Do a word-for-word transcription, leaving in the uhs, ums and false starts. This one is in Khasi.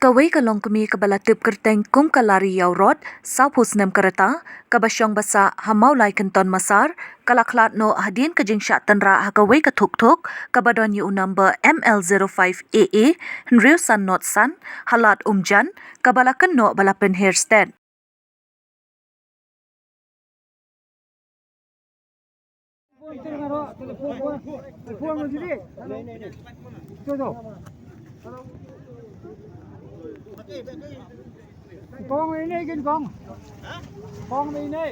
Kawei ka longkmie kaba la tip kyrteng kum ka Lari Ïawrot, sawphew snem ka rta, kaba shong basah ha Mawlai Kynton Massar, ka la khlad noh hadien ka jingshah tynrah ha kawei ka thuk thuk kaba don ïa u number M L zero five A A hynriew san not san, ha Lad Umjan, kaba la kynnoh ba la pynher stet. Kong ini gin kong. Kong ini.